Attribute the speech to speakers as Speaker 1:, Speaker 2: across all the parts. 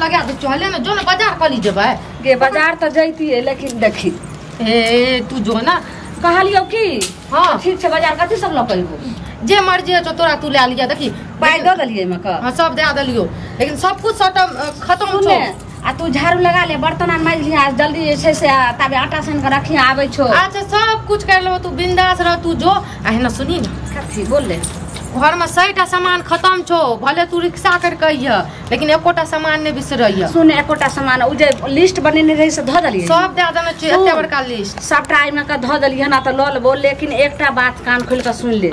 Speaker 1: लगा दे चले न जो न बाजार कली जेबै
Speaker 2: गे बाजार त जैतिए लेकिन देखी
Speaker 1: ए तू जो ना
Speaker 2: कहलियो की
Speaker 1: हां
Speaker 2: ठीक छै बाजार कथि सब ल कइबो
Speaker 1: जे मर्जी है तोरा तू ले लिया देखी
Speaker 2: पाई the देलिए में क
Speaker 1: हां सब दे देलियो लेकिन सब कुछ सटम खत्म छौ
Speaker 2: आ तू झाड़ू लगा ले बर्तन आन माज लिया जल्दी जे छै से ताबे आटा सान के रखी आबै छौ।
Speaker 1: अच्छा सब कुछ कर लेबो तू बिंदास रह तू जो आ हेना सुनी ना
Speaker 2: कथी बोल ले
Speaker 1: घर में 100टा सामान खत्म छौ भले तू रिक्शा कर कहिय लेकिन एकोटा सामान नहीं बिसरैय।
Speaker 2: सुन एकोटा सामान उ जे लिस्ट बनेने रही से ध देलिए
Speaker 1: सब दे देने छी एते बड़का लिस्ट
Speaker 2: सबटा एमे के ध देलिए ना त ल लेबो लेकिन एकटा बात कान खोल के सुन ले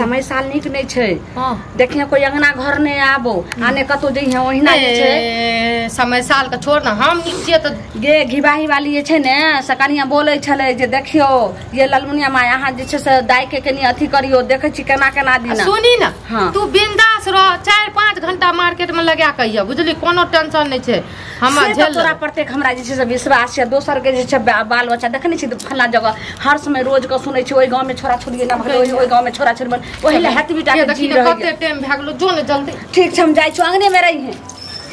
Speaker 2: समय साल नीक नहीं छै।
Speaker 1: हां
Speaker 2: देखिए कोई अंगना घर नहीं आबो आने कतो जइहे ओहिना जे छै
Speaker 1: समय साल के छोड़ ना हम नीक छियै त
Speaker 2: गे घिबाही वाली जे छै ने से कनिया बोलै छलै जे देखियो ये ललमुनिया माय अहाँ जे छै से दाइ के कनी अथी करियो देखै छी केना केना दिना
Speaker 1: सुनी ना।
Speaker 2: हाँ।
Speaker 1: तू बिंदास रह 4-5 घंटा मार्केट में लगा के आइए बुझली कोनो टेंशन नहीं छै हमरा झेल
Speaker 2: तोरा प्रत्येक हमरा जे छै से विश्वास छै दोसर के जे छै बाल बच्चा देखने छी फल्ला जगह हर समय रोज के सुनै छी ओइ गांव में छोरा छोरी ना भगलै ओइ गांव में छोरा छोरी बन ओहि ले हेतबी टा के जी रहै
Speaker 1: कते टाइम भए गेलो जो ने जल्दी।
Speaker 2: ठीक छै हम जाइ छी अंगने में रही है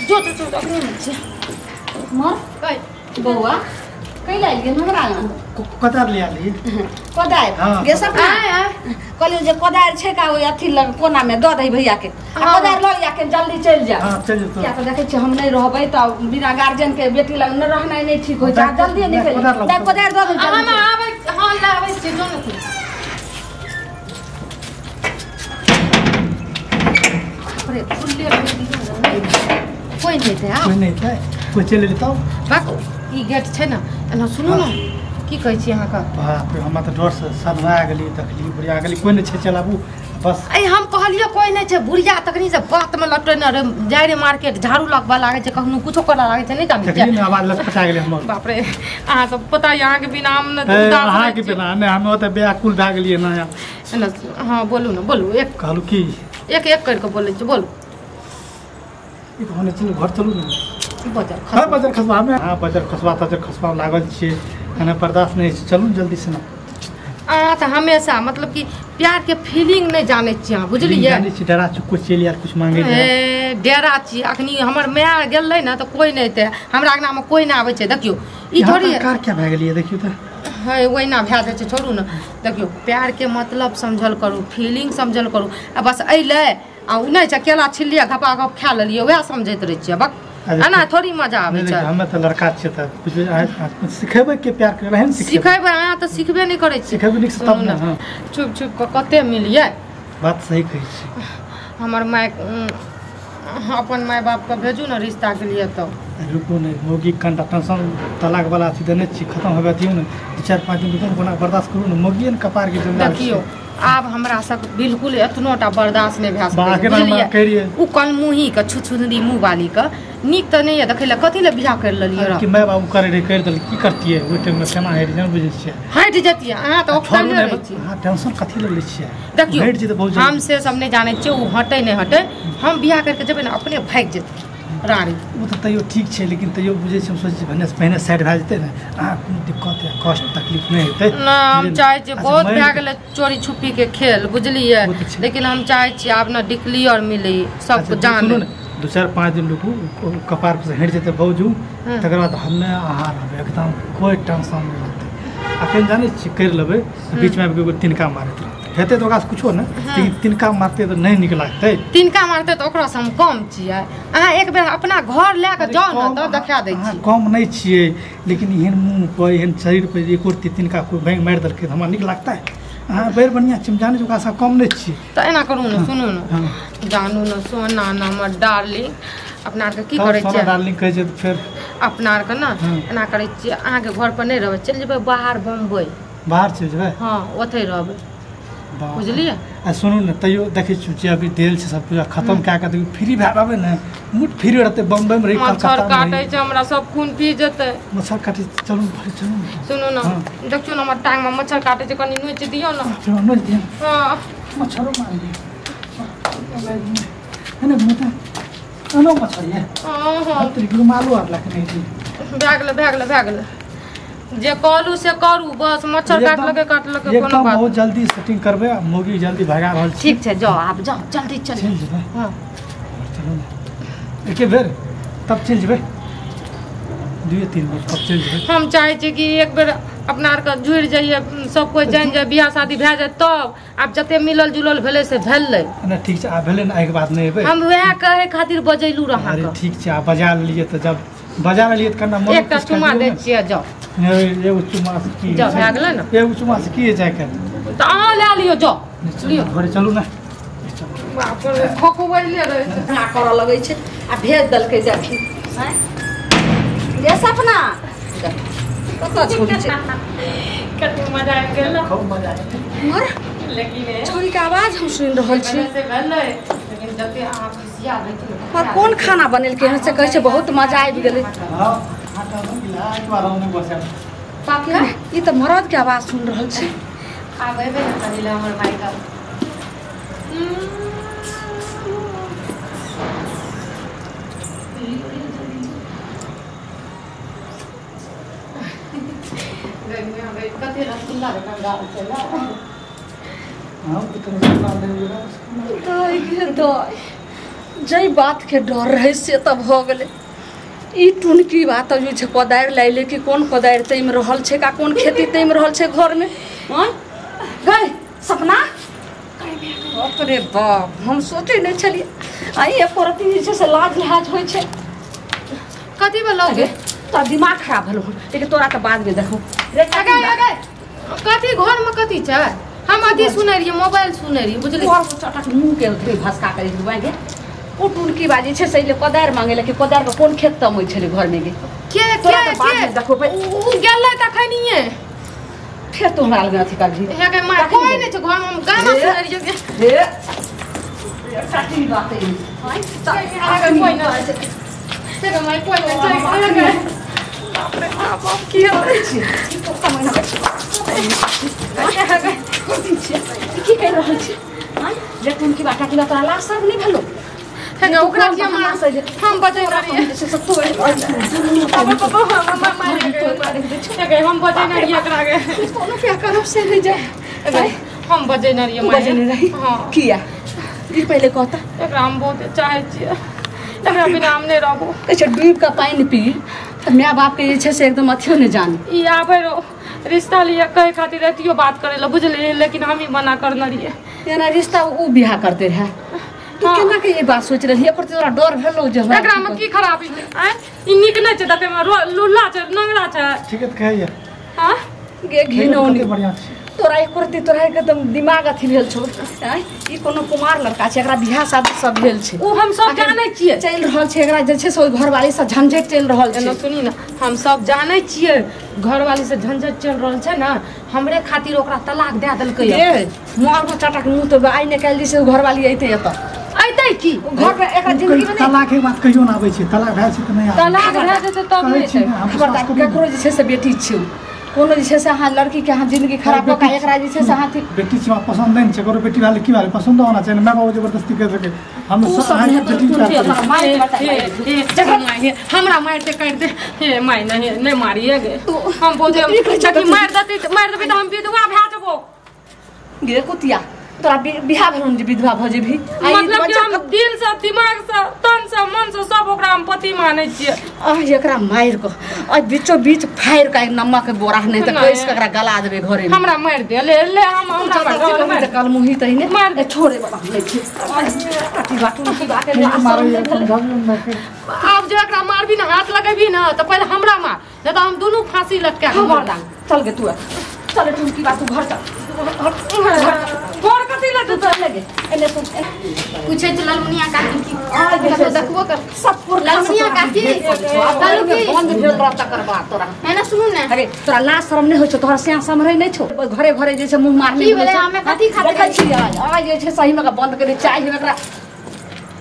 Speaker 1: जो जो जो अंगने में छी
Speaker 2: मां
Speaker 1: कहि
Speaker 2: बौआ कै लाइल गेल हमरा
Speaker 3: कोदार ले आली
Speaker 2: कोदार गे सब कहलियो जे कोदार छै का ओइ अथी लग कोना में the दही भैया के आ कोदार ल लिया के जल्दी चलि जा।
Speaker 3: हां चल जेतो
Speaker 2: किया त देखै छी हम नहीं रहबै त बिना गार्जियन के बेटी लग न रहनाइ नहीं ठीक होइ छै जल्दी निकल जा कोदार the दही
Speaker 1: हम आबै हां लाबै छी जो ने अरे खुले कोई नहीं थे।
Speaker 3: कोई नहीं थे कोई चलि लेतो
Speaker 1: बाक ई गेट छै ना एना सुनू ना की कहै छी अहाँ का
Speaker 3: बाप रे हमरा त डर से सदमा गेली देखली बुढ़िया गेली कोई नहीं छै चलाबू बस
Speaker 1: ए हम कहलियो कोई नहीं छै बुढ़िया तखनी से बात में लटै न रे जाय रे मार्केट झाड़ू लगबा लागै छै कखनो कुछो करऽ लागै छै नहीं जानै
Speaker 3: देखली ना आवाज लटपटा गेलै हमर।
Speaker 1: बाप रे अहाँ सब पता य अहाँ के बिना हम न उदास
Speaker 3: अहाँ के बिना ने हम ओत व्याकुल भए गेलियै ना।
Speaker 1: हां बोलू ना बोलू एक
Speaker 3: कहलू की
Speaker 1: एक एक कर के बोलै छी बोलू
Speaker 3: ई होने चलू घर चलू ना
Speaker 1: बाजार
Speaker 3: हां बाजार खसबा में हां बाजार खसबा त खसबा लागल छी खाना बर्दाश्त नहीं चलू जल्दी से ना।
Speaker 1: आ त हमेशा मतलब कि प्यार के फीलिंग नहीं जानै छी अहाँ बुझलियै
Speaker 3: जानै छी डरा छी कुछ चलि यार कुछ मांगे
Speaker 1: ए डरा छी अखनी हमर my गेलै ना त कोई नहीं ते हमरा अंगना में कोई ना आबै छै देखियो ई थोड़ी
Speaker 3: कार क्या भए गेलियै देखियो त
Speaker 1: है ओहिना भए जाइ छै छोड़ू ना देखियो प्यार के मतलब समझल करू फीलिंग समझल करू आ बस अइलै आ उ नै छै केला छिललियै घपा घप खा लेलियै वएह समझैत रहै छियै बक एना थोड़ी मजा आबै छै।
Speaker 3: हमे त लड़का छियै त कुछ सिखेबै के प्यार करे रहै ने
Speaker 1: सिखेबै अहाँ त सिखबे नहीं करै छी
Speaker 3: सिखेबै नीक से तब ना। हां
Speaker 1: छुप छुप के कते मिलियै
Speaker 3: बात सही कहै छी
Speaker 1: हमर my अपन my बाप के भेजू ना रिश्ता के लिए तो
Speaker 3: रुकू नहीं मोगी कंटा टेंशन तलाक वाला अथी देने छी खत्म होबे दियौ ने 2-4-5 दिन रुकू कोना बर्दाश्त करू ने मोगी ने कपार के जंजाल
Speaker 1: देखियो आब हमरा सब बिल्कुल एतनोटा बर्दाश्त नहीं भए सकै उ कनमुही के छुछुंदी मुँह वाली के नीक त नहीं है देखै ले कथी ले बियाह कर लेलियै
Speaker 3: कि my बाबू करे रे कर देल की करतियै ओइ टाइम में केना हेरी जान बुझै छियै
Speaker 1: हटि जतियै अहाँ त ओकरा रहै छी।
Speaker 3: हां टेंशन कथी ले लै छियै
Speaker 1: देखियो
Speaker 3: हटि जेतै बहुत
Speaker 1: हम से सब नहीं जानै छियै उ हटै नहीं हटै हम बियाह करके जेबै ने अपने भागि जेतै रानी
Speaker 3: ओ त तैयो ठीक छै लेकिन तैयो बुझै छी हम सोचै छी भने पहिने साइड भए जेतै ने अहाँ कोनो दिक्कत या कष्ट तकलीफ नहीं हेतै
Speaker 1: ना। हम चाहै छियै बहुत भए गेलै चोरी छुपी के खेल बुझलियै लेकिन हम चाहै छियै आब ने डिक्लियर मिली सब जान
Speaker 3: 2-4-5 दिन रुकू कपार पर से हटि जेतै बौजू तकर बाद हमे अहाँ रहबै एकदम कोई टेंशन नहीं रहतै। अखन जानै छी करि लेबै बीचमे आबि कऽ एगो तिनका मारैत रहतै हेतै तऽ ओकरासँ कुछो ने लेकिन तिनका मारतै तऽ नहि नीक लागतै
Speaker 1: तिनका मारतै तऽ ओकरासँ हम कम छियै अहाँ एक बेर अपना घर लए कऽ जाउ ने तऽ देखा दै छी
Speaker 3: कम नहि छियै लेकिन एहन मुँह पर एहन शरीर पर एको रत्ती तिनका कोइ भैंग मारि देलकै तऽ हमरा नीक लागतै। अहाँ बड़ बढ़िआँ छी हम जानै छी ओकरासँ कम नहि छियै
Speaker 1: तऽ एना करू ने सुनू ने जानू ने सोना ने हमर डार्लिंग अपना आरके की करै छियै
Speaker 3: डार्लिंग कहै छै तऽ फेर
Speaker 1: अपना आरके ने एना करै छियै अहाँके घर पर नहीं रहबै चलि जेबै बाहर बम्बई
Speaker 3: बाहर चलि जेबै
Speaker 1: हाँ ओतहि रहबै बुझलियै।
Speaker 3: आ सुनू ने तैयो देखै छियै जे अभी देल छै सब पूजा खत्म कए कऽ देखियौ फ्री भए रहबै ने मूड फ्री रहतै बम्बई में रही
Speaker 1: मच्छर काटै छै हमरा सब खून पी जेतै
Speaker 3: मच्छर काटै चलू घरे चलू
Speaker 1: सुनू ने देखियौ ने हमर टांग में मच्छर काटै छै कनि नोचि दियौ ने
Speaker 3: नोचि दियौ
Speaker 1: हाँ
Speaker 3: मच्छरो मारि दियौ है ने घुमता एनो मच्छर ये
Speaker 1: हां
Speaker 3: तोरी रुमालो आर लग नहीं छी
Speaker 1: भए गेलै भए गेलै भए गेलै जे कहलू से करू बस मच्छर काटलकै काटलकै कोनो बात
Speaker 3: बहुत जल्दी सेटिंग करबै आ मोगी जल्दी भगा रहल छी।
Speaker 1: ठीक छै जाओ आब जाओ जल्दी चल
Speaker 3: चलि जेबै
Speaker 1: हां
Speaker 3: चलू ने एके बेर तब चलि जेबै 2-3 वर्ष तब चलि जेबै।
Speaker 1: हम चाहै छियै कि एक बेर अपना आरके जुड़ि जाइए, सब कोइ जानि जाए, बियाह शादी भए जाए तब। आब जते मिलल जुलल भेलै से भेलै।
Speaker 3: नहि ठीक छै, आब भेलै ने, एहिके बाद नहि एबै।
Speaker 1: हम वएह कहै खातिर बजैलू रहा।
Speaker 3: अरे ठीक छै, आब बजा लेलियै तऽ जब बजा लेलियै तऽ कना मोन
Speaker 1: एकटा चुमा दै छियै, जाउ।
Speaker 3: एगो चुमा से की
Speaker 1: जाउ, भए गेलै ने।
Speaker 3: एगो चुमा से की जाइ के
Speaker 1: तऽ अहाँ लए लियौ, जाउ
Speaker 3: लियौ घरे चलू ने।
Speaker 1: बाप रे, खोखबैले रहै छै,
Speaker 2: करऽ लगै छै आ भेज देलकै देखी। आँय गे सपना, कतऽ छोड़ी छै?
Speaker 1: कते मजा आबि गेल,
Speaker 3: खूब मजा आबि
Speaker 2: गेल।
Speaker 1: लेकिन
Speaker 2: छोड़ी के आवाज हम सुनि रहल छी।
Speaker 1: से भेलै, लेकिन जते अहाँ खुशिया भेल।
Speaker 2: पर कोन खाना बनेलकै हन से कहै छै बहुत मजा आबि गेलै।
Speaker 3: हां, आटा बनि गेलै, एक बार हम नहि बसब।
Speaker 2: पाके ई तऽ मरद के आवाज सुनि रहल छी।
Speaker 1: आब एबै ने कनी हमर माय का। कते रसगुल्ला जकाँ गाल छै ने।
Speaker 3: हाँ, तो रसगुल्ला देबै।
Speaker 2: दाइ गे दाइ, जै बातके डर रहै से तऽ भऽ गेलै। ई टुनकी बात जे छै कोदारि लाइले कि कोन कोदारि तैमे रहल छै का कोन खेती तैमे रहल छै घरमे। आँय गै सपना, बाप रे बाप, हम सोचै नहि छलियै आ एको रत्ती जे छै से लाज लिहाज होइ छै।
Speaker 1: कथी भेलौ गे?
Speaker 2: तोरा दिमाग खराब भेलौ हन, लेकिन तोरा तऽ बादमे देखौ।
Speaker 1: कथी घरमे कथी छै? हम अथी सुनै रहियै, मोबाइल सुनै रहियै, बुझलियै?
Speaker 2: चटक मुँह के भसका कऽ गे। ओ टुनकी बाजी छै से कोदारि मांगे लए कि कोदारि के कोन खेत तमै छलै घरमे गे।
Speaker 1: के
Speaker 2: तोरा तऽ बादमे देखौ।
Speaker 1: ओ गेलै तखनिये
Speaker 2: फेर तू हमरा लग अथी करबही।
Speaker 1: हे गे माय, कोइ नहि छै घरमे, हम गाना सुनै रहियै गे।
Speaker 2: हे काटी बात है।
Speaker 1: कोइ नहि छै हे गे माय, कोइ नहि छै गे। बाप रे बाप, की होइ
Speaker 2: छै? की कहि रहल छी? जे टुनकी बाटा की तोरा लाज शर्म नहि भेलौ?
Speaker 1: हे गे ओकरा की हम बजै रहियै। हे गे हम बजै नहि रहियै एकरा गे।
Speaker 2: कोनो क्या करब से नहि जाय।
Speaker 1: हम बजै नहि रहियै।
Speaker 2: बजै नहि रही?
Speaker 1: हाँ।
Speaker 2: किया? ई पहिले कहता।
Speaker 1: एकरा हम बहुत चाहै छियै, एकरा बिना हम नहि रहबो।
Speaker 2: कहै छै डूबि कऽ पानि पी तऽ my बापके जे छै से एकदम अथियो नहि जानी।
Speaker 1: ई आबै रहो रिश्ता लिए कहै खातिर एतियो बात करै लए, बुझलियै? लेकिन हम ही मना करने रहियै।
Speaker 2: एना रिश्ता ओ बियाह करते रहए, तू केना के ई बात सोचि रहली? एकर तोरा डर भेलौ जे
Speaker 1: एकरा में की खराबी छै? आँय ई नीक नहि छै देखैमे, लुल्ला छै, नंगरा छै।
Speaker 3: ठीक है कहैया।
Speaker 1: हाँ
Speaker 2: गे घिनौनी
Speaker 3: बढ़िया छै।
Speaker 2: तोरा एको रत्ती तोरा एकदम दिमाग अथी भेल छौ। आँय ई कोनो कुमार लड़का छै, एकरा बियाह शादी सब भेल छै,
Speaker 1: ओ हम सब जानै छियै।
Speaker 2: चलि रहल छै एकरा जे छै से ओहि घरवाली से झंझट चलि रहल छै।
Speaker 1: एना सुनी ने, हम सब जानै छियै घरवाली से झंझट चलि रहल छै ने, हमरे खातिर ओकरा तलाक दए देलकै।
Speaker 2: गे मारबो चटक मुँह तऽ आइ ने काल्हि जे छै घरवाली अयतै एतऽ।
Speaker 1: अयतै की
Speaker 2: घर में एकरा जिंदगी में
Speaker 3: तलाक के बात कहियो ना आबै छै। तलाक भए छै तऽ नहि आबै।
Speaker 1: तलाक भए जेतै तब नहि छै।
Speaker 2: ककरो जे छै से बेटी छै, कोनो जे छै से अहाँ लड़की के अहाँ जिंदगी खराब कऽ के एकरा जे छै से अहाँ
Speaker 3: बेटी छै पसंद नहि छै। ककरो बेटी भेलै की भेलै पसंद होना चाहिए, my बाबू जबरदस्ती कर सके। हम
Speaker 1: हमरा मारिते काटि दे। हे my नहीं नहीं मारिए गे, हम बोलते मारि देतै मारि देबै तऽ हम विधवा भए जेबो।
Speaker 2: गे कुतिया, तोरा बियाह भेलौ जे विधवा भऽ जेबही?
Speaker 1: मतलब कि हम दिल से दिमाग से तन से मन से सब ओकरा हम पति मानै छियै।
Speaker 2: आह एकरा मारि कऽ आ बीचो बीच फाड़ि कऽ नमक बोरा नहि तऽ कसि कऽ एकरा गला देबै घरे में।
Speaker 1: हमरा मारि दे, ले ले हम हमरा
Speaker 2: मारि दे। कलमुही तहिने
Speaker 1: मारि दे,
Speaker 2: छोड़े बाबा हम नहि छी।
Speaker 1: आब जे एकरा मारबी ने, हाथ लगेबी ने तऽ पहिले हमरा मार, नहि तऽ हम दुनू फांसी लटका के मर दांग।
Speaker 2: चल गे तू, चल टुनकी बा तू घर चल।
Speaker 1: घर कथी लए तू
Speaker 2: चल गे एने सुन।
Speaker 4: पूछै छै ललमुनिया काकी की कतौ देखबो कर
Speaker 2: सब पुर
Speaker 4: ललमुनिया काकी
Speaker 2: कहलू की बंद भेल रह तकर बाद तोरा।
Speaker 4: एने सुनू ने।
Speaker 2: अरे तोरा लाज शरम नहि होइ छौ? तोहर स्याह समरै नहि छौ? घरे घरे जे छै मुँह मारने
Speaker 4: की भेलै? हमे कथी खातिर
Speaker 2: देखै छी आइ जे छै सही में बंद करै चाही एकरा।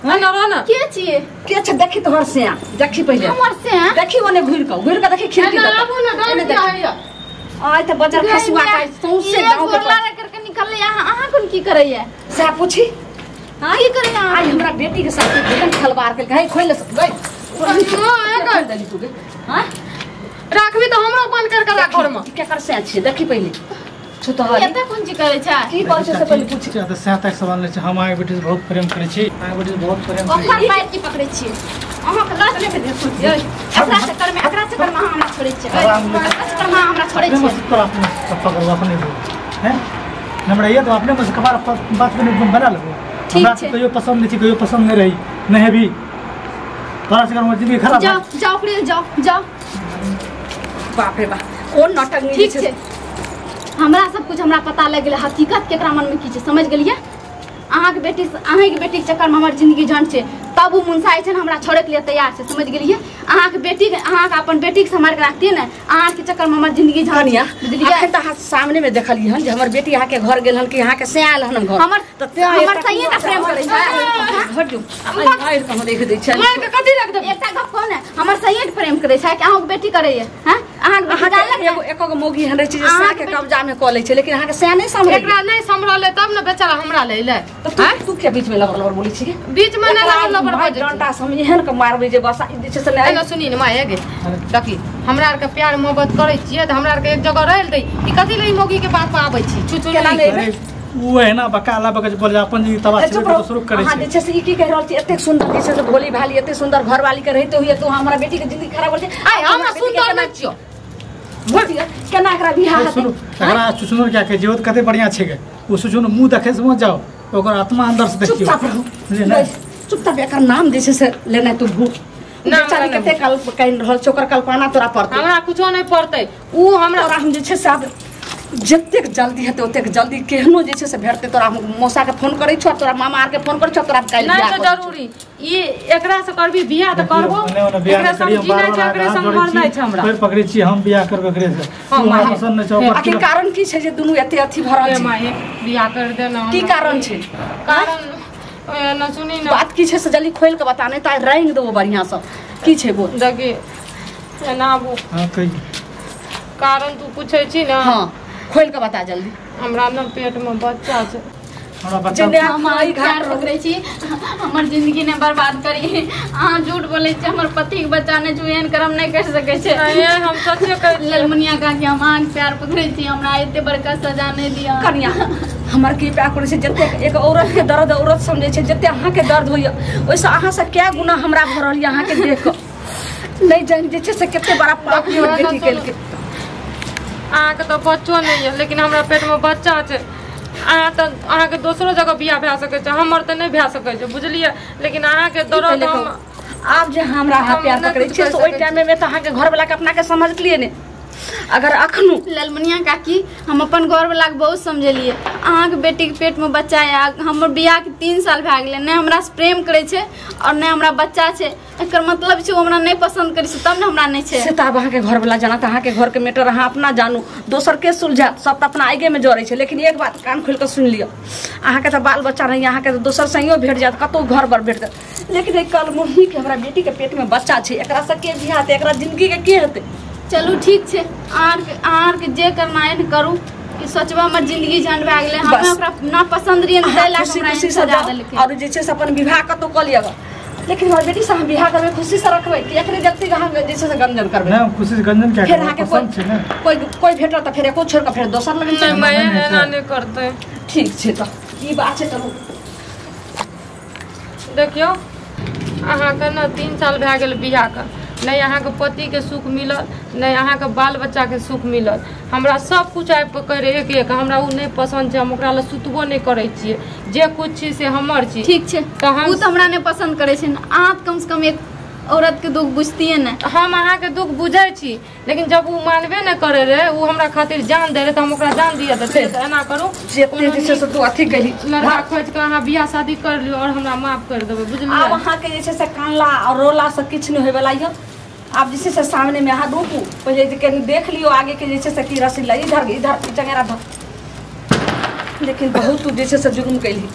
Speaker 1: ना ना ना
Speaker 4: के छियै?
Speaker 2: के छै? देखी तोहर स्याह, देखी पहिले
Speaker 4: हमर स्याह
Speaker 2: देखी, ओने घुरि कऽ घुरि कऽ देखी खिड़की
Speaker 1: तक। आबू ना, डर किया होइया?
Speaker 2: आइ तऽ बजर खसुआ का सौंसे गाँव के
Speaker 4: गोरला करके निकलले। अहाँ अहाँ कोन की करैया
Speaker 2: से पूछी?
Speaker 4: हां की करैया?
Speaker 2: आइ हमरा बेटी के साथ एकदम खलवार केलकै। हे खोल ले गई
Speaker 1: हां
Speaker 2: कर देली तू गे। हां
Speaker 1: राखबी तऽ हमरो बंद कर के राख घर में।
Speaker 2: केकर से छै? देखी पहिले छुतहरी
Speaker 4: एते कोन चीज करै छै
Speaker 2: की कहै छै से पहिले पूछ
Speaker 3: तऽ सएह तक सवाल नहि छै। हम अहाँके बेटी से बहुत प्रेम करै छी, अहाँके बेटी से बहुत प्रेम करै छी।
Speaker 4: ओकर पैर की पकड़ै छियै अहाँके लत नहि देखू छियै। एकरा चक्कर में अहाँ हमरा छोड़ै छियै, एकरा चक्कर में अहाँ हमरा छोड़ै छियै।
Speaker 3: अपने पकड़ू अपने हैं हमरा ये तो अपने में से कपार बात बना लेबो। हमरा कहियो पसंद नहीं छी, कहियो पसंद नहीं रही नहीं भी तोरा से हमर जिंदगी खराब।
Speaker 4: जाओ जाओ प्रिय जाओ जाओ।
Speaker 2: बाप रे बाप कोन नाटक नहीं
Speaker 4: ठीक छै। हमरा सब कुछ हमरा पता लग गेलै हकीकत केकरा मन में की छै, समझ गेलियै? अहाँके बेटी अहाँके बेटी के चक्कर में हमर जिंदगी झंड छै, तब उ मुनसा छै हमरा छोड़े के लिए तैयार छै, समझ गेलियै? अहाँके बेटी अहाँके अपन बेटी के सम्हार के राखतियै ने, अहाँके चक्कर में हमर जिंदगी झंड
Speaker 2: छै। बुझलियै? अखन त अहाँ सामने में देखलियै हन जे हमर बेटी अहाँके घर गेल हन कि अहाँके से आयल हन घर।
Speaker 4: हमर हमर सही त प्रेम करै छै।
Speaker 2: घर जो मार के हम देख दै छै,
Speaker 1: मार के कथि रख देब?
Speaker 4: एकटा गप कहू ने, हमर सही प्रेम करै छै कि अहाँके बेटी करैए? हां अहाँके बेटी जानलक
Speaker 2: एगो एको गो मोगी हन रहै छै जे सै के कब्जा में क लै छै, लेकिन अहाँके सै नहि सम्हरै।
Speaker 1: एकरा नहि सम्हरलै तब ने बेचारा हमरा लै ले।
Speaker 2: तू के बीच में लबर लबर बोलै छी?
Speaker 1: बीच में नहि लबर लबर
Speaker 2: बजै डंटा से हम एहन के मारबै जे बस जे छै से नहि।
Speaker 1: एना सुनी ने माय गे देखी हमरा आर के प्यार मोहब्बत करै छियै त हमरा आर के एक जगह रहल दै ई कथि लै मोगी के बात पर आबै छी छुछु
Speaker 2: केना नहि
Speaker 3: उ एना बकाला बकज बोल अपन जिंदगी तबाह शुरू करै
Speaker 2: छै। अहाँ जे छै से ई की कहि रहल छी? एतेक सुंदर जे छै से भोली भाली एतेक सुंदर घरवाली के रहिते हुए तू हमरा बेटी के जिंदगी खराब कर छै।
Speaker 1: आइ हमरा सुंदर नहि छियो
Speaker 2: केना एकरा बियाह हेतै?
Speaker 3: सुनू एकरा सुनू क्या के जीवत कते बढ़िया छै गे ओ सुनू मुंह देखै से मत जाओ ओकर आत्मा अंदर से देखियो।
Speaker 2: चुपचाप रहू चुपचाप एकर नाम जे छै से लेनाइ तू भूल। बेचारी कते कल कानि रहल छै ओकर कल्पना तोरा पड़तै।
Speaker 1: हमरा कुछो नहि पड़तै उ हमरा
Speaker 2: तोरा हम जे छै से आब जतेक जल्दी हेतै ओतेक जल्दी केहनो जे छै से भेटतै तोरा हम मौसा के फोन करै छौ, तोरा मामा आर के फोन करै छौ, तोरा काल्हि
Speaker 1: नहि छै जरूरी ई एकरा से करबी बियाह त करबो, एकरा संग जीना छै एकरे संग मरनाइ छै। हमरा
Speaker 3: पैर पकड़ै छी हम बियाह करबै एकरे से। हमरा पसंद नहि छै।
Speaker 2: आखिर कारण की छै जे दुनू एते अथी भरल छै?
Speaker 1: माय बियाह कर देना।
Speaker 2: की कारण छै?
Speaker 1: कारण न सुनी न
Speaker 2: बात की छै से जल्दी खोल के बता नहीं त रंग देबो बढ़िया से। की छै बोल?
Speaker 1: देखी एना आबू।
Speaker 3: हां कहि
Speaker 1: कारण तू पूछै छी न?
Speaker 2: हां खोल के बता जल्दी।
Speaker 1: हमरा न पेट में बच्चा छै।
Speaker 3: हमरा बच्चा
Speaker 4: हम प्यार पकड़ै छी, हमर जिंदगी ने बर्बाद करी। अहाँ झूठ बोलै छी, हमर पति के बच्चा नहि छै, एहन कर्म नहि कर सकै छै।
Speaker 1: हम सचे कहै छी
Speaker 4: ललमुनिया काकी, हम अहाँके प्यार पकड़ै छी, हमरा एते बड़का सजा नहि दिअ।
Speaker 2: कनिया हमर की प्यार करै छै? जतेक एक औरत के दर्द औरत समझै छै, जते अहाँके दर्द होइए ओहिसँ अहाँसँ कए गुना हमरा भऽ रहल यऽ अहाँके देख कऽ। नहि जानि जे छै से कते बड़ा पाप हमर बेटी केलकै।
Speaker 1: अहाँके तऽ बच्चो नहि यऽ लेकिन हमरा पेटमे बच्चा छै। अहाँ तऽ अहाँके दोसरो जगह बियाह भए सकै छै, हमर तऽ नहि भए सकै छै बुझलियै? लेकिन अहाँके दर्द हम
Speaker 2: आब जे हमरा अहाँ प्यार पकड़ै छियै से ओहि टाइममे तऽ अहाँके घरवलाके अपनाके समझलियै नहि। अगर अखनो
Speaker 4: ललमुनिया काकी हम अपन घरवलाके बहुत समझेलियै, अहाँके बेटीके पेटमे बच्चा यऽ, हमर बियाहके 3 साल भए गेलै, नहि हमरा से प्रेम करै छै और नहि हमरा बच्चा छै, एकर मतलब छै ओ हमरा नहि पसंद करै छै तब ने हमरा नहि छै।
Speaker 2: से तऽ आब अहाँके घरवला जाना तऽ अहाँके घरके मैटर अहाँ अपना जानू, दोसर के सुलझायत? सब तऽ अपना आगे में जरै छै। लेकिन एक बात कान खोलि कऽ सुनि लिअ, अहाँके तऽ बाल बच्चा नहि, अहाँके तऽ दोसर संगियो भेट जायत, कतहु घर पर भेट जायत, लेकिन एहि कलमुहीके हमरा बेटीके पेटमे बच्चा छै, एकरासँ के बियाह हेतै? एकरा जिंदगीके के हेतै?
Speaker 4: चलू ठीक छै, अहाँके जे करना है ने करू, कि सोचबा हमर जिंदगी झंड भए गेलै, हमरा ओकरा ना पसंद रहियै ने ताहि लए
Speaker 2: खुशी खुशी से जाओ और जे छै से अपन विवाह कतौ कऽ लिअ। लेकिन हमर बेटी से हम बियाह करबै, खुशी से रखबै कि एकरे जल्दी अहाँ जे छै से गंजन करबै?
Speaker 3: नहि, खुशी से गंजन क्या
Speaker 2: फेर अहाँके कोई कोई भेटल तऽ फेर एको छोड़ कऽ फेर दोसर लग
Speaker 1: नहि माय एना नहि करतै।
Speaker 2: ठीक छै तऽ ई बात छै। चलू
Speaker 1: देखियौ अहाँके ने 3 साल भए गेल बियाहके, नहि अहाँके पतिके सुख मिलल, नहि अहाँके बाल बच्चाके सुख मिलल। हमरा सब कुछ आबि कऽ करै एक एक, हमरा ओ नहि पसन्द छै, हम ओकरा लए सुतबो नहि करै छियै, जे कुछ छी से हमर छी।
Speaker 4: ठीक छै तऽ ओ तऽ हमरा नहि पसन्द करै छै, अहाँ कम से कम एक औरत के दुख बुझतियै ने।
Speaker 1: हम अहाँके दुख बुझै छी, लेकिन जब ओ मानबे नहि करै रहै, ओ हमरा खातिर जान दै रहै तऽ हम ओकरा जान दिअ तऽ एना करू
Speaker 2: जे छै से तू अथी कही
Speaker 1: लड़का खोजि कऽ अहाँ बियाह शादी कर लियौ और हमरा माफ कर देबै बुझलियै?
Speaker 2: आब अहाँके जे छै से कानला और रोला से किछु नहि होयवला यऽ। आब जे छै से सामने में अहाँ रुकू, पहिले जे कनि देख लियौ आगे के जे छै से की रसीला इधर इधर चंगेरा धर। लेकिन बहुत तू जे छै से जुर्म कैलही,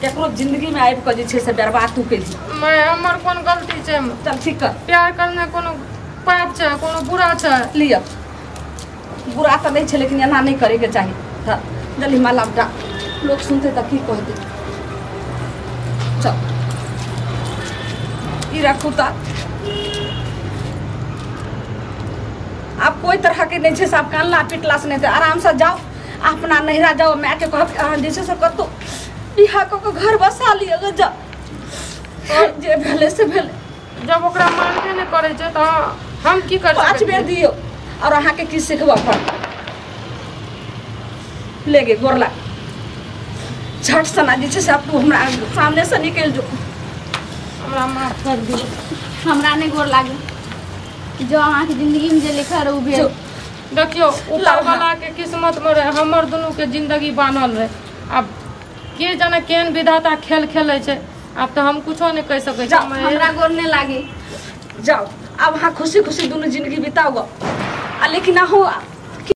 Speaker 2: केकरो जिंदगी में आबि कऽ जे छै से बर्बाद तू कैलही।
Speaker 1: मैं हमर कोन गलती छै?
Speaker 2: चल ठीक कर,
Speaker 1: प्यार करने कोनो पाप छै, कोनो बुरा छै?
Speaker 2: लिअ बुरा तऽ नहि छै, लेकिन एना नहि करैके चाही। जल्दी माला लोक सुनतै तऽ की कहतै? चल ई राखू तऽ आब कोई तरह के नहीं छै, सब कानला पिटला से नहीं, आराम से जाओ। अपना नैहरा जाओ माय के कहब अहाँ जे छै से कतौ बियाह कऽ के घर बसा लिअ गे जाओ जे भेलै से भेलै।
Speaker 1: जब ओकरा मानबे नहि करै छै तऽ हम की कर
Speaker 2: 5 बेर दियौ और अहाँके की सिखबऽ पड़त। ले गे गोरला झट सना जे छै से आब तू हमरा सामने से निकलि जो।
Speaker 1: हमरा माफ कर दियौ।
Speaker 4: हमरा नहि गोर लागे, जो अहाँके जिंदगी में जे लिखल रहू भेल।
Speaker 1: देखियौ ऊपर वाला के किस्मत में रहे, हमर दुनू के जिंदगी बान्हल रहे। आब के जाने केहन विधाता खेल खेलै छै, आब तऽ हम कुछो नहि कहि सकै छी।
Speaker 4: हमरा गोर नहि लागे।
Speaker 2: जाओ आब अहाँ खुशी खुशी दुनू जिंदगी बिताउ ग। आ लेकिन अहूँ